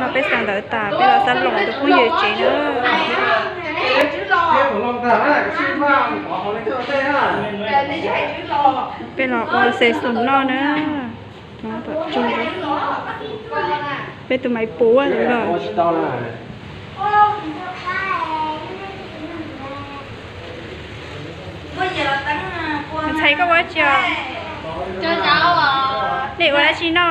No peb xav ntawv tas peb los xab loos tus phooj ywg tsev na. Peb los ua xes xoom noj na. Peb tus maiv puv lawm. Ntxhais koj ua tsi os? Nej ua dab tsi noj?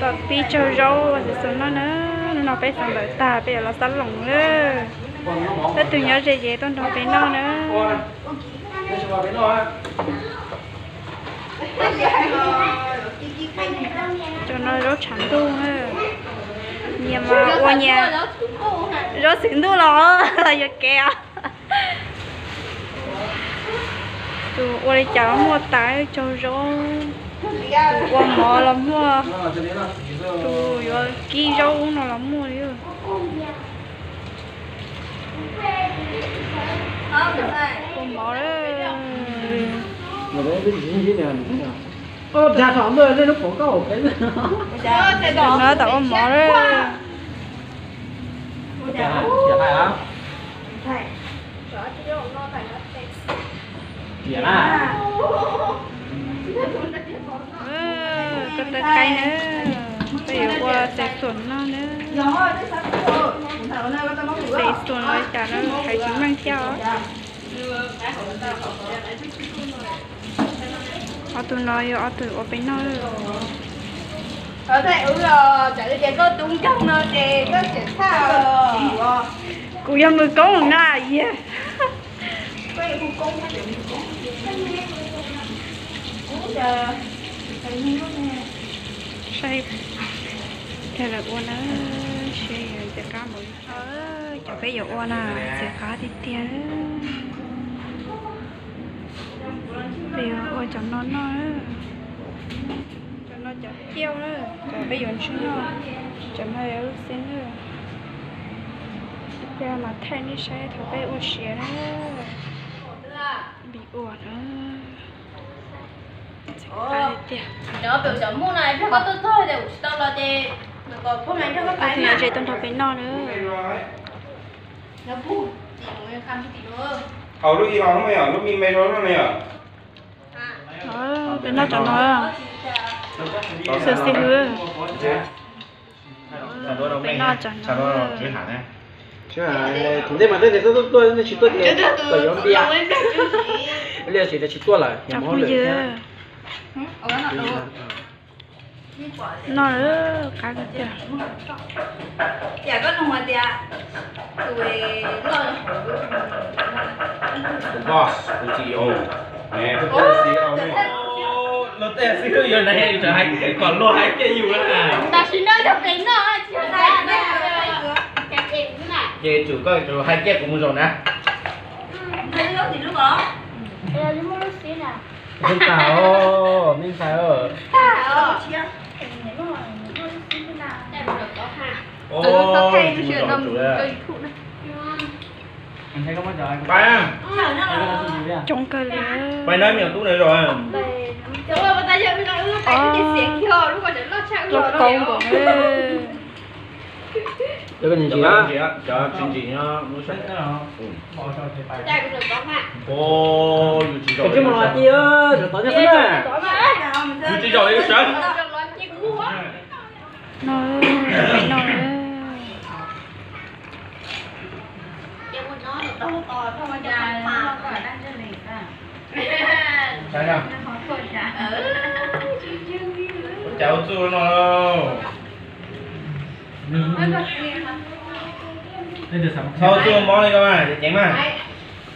Tom pib tsaug zaub ua xes xoom noj na. Hnub no peb xav ntawv tag peb yuav los xab loos na. Tab tus nyob ze ze tuaj nrog peb noj na. Cov no zaub tshav ntuj na. Nyias mas ua nyias. Zaub txwv ntuj los yuav kev os. Tus ua li cas los muaj tas tsaug zaub. Tus ua mov los muaj. Tus yuav kib zaub no los muaj li. Ua mov lawm. No tam ua mov lawm. Koj tau qaib na, peb yuav ua xav xuam no na. Xav xuam los cas no hais tsis meej thiab os. Ob tug no yog ob tug ua peb noj. Kuv yog mus koob na yog. Saib tag lawm ua na, seb yuav ntxim qab npaum li cas. Cov peb yuav ua na, ntxim qab tiag tiag. Peb yuav ua cov no noj. Cov no cov ciaj na, cov peb yuav ntswg noj, cov no yog lub xib na. Peb mas thaij nej saib thaum peb ua siav na. Vim ua na. Tiag. Tus no ze tuaj nrog peb noj na. Hauv lub ib los no yog lub me me rau no yog. Peb noj cov no. Xav noj cov no. Thaum ntej mas tej ntawd tuaj tuaj nej tsis tuaj ces kom yuav npias. Li tsis tsis tuaj lawm. Cov phooj ywg, noj qab tiag. Tus boss, tus C E O. Luag tej xib hwb yuav na, kom luag hais kiag yus na. Tam sim no yog pem no. Ces tsum koj tsum hais kiag kuv mus zaum na. Ntxhais os, me ntxhais os. Coob kawg li. Pais no me nyuam tub na zos. Loj koob nkaus. Cov tsis ntsim no lub sab. Yus tsis zaum li lub sab. No, peb no. Ua cas ua txuj no. Txhob ua txuj mob li ko mas ceev mas.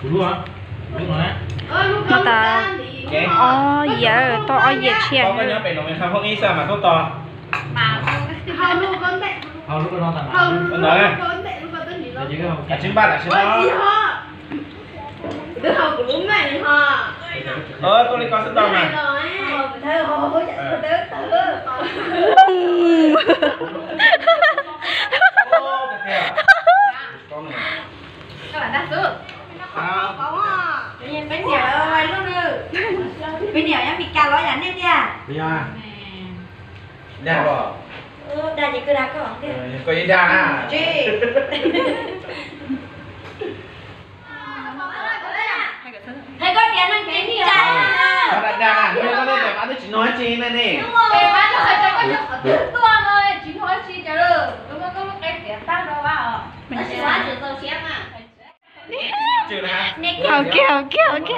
Muab tas ob yias, tau ob yias tshiab. Koj nyob pem no me qha phooj ib xwb mas koj tos. Ntawd, kav tsij npaj tam sim no. Tuaj li ko xwb tau mas. Peb niam lub, peb niam nyob Mes Kas los yam nej tiag. Dag los? Dag ces koj dag koj. Koj yeej dag na. Tsis. Hais koj tias neeg tsis tsa. Dag, dag, dag, koj tej tes pab twb tsis nug dab tsi ne ne. Tes pab twb hais tias koj cov qhov twg tuaj no tsis nug dab tsi cas lawm. Koj muab koj lub qe tiav tag rau pab os. Tab sis pab tsis txaus siab mas. Ok, ok, ok.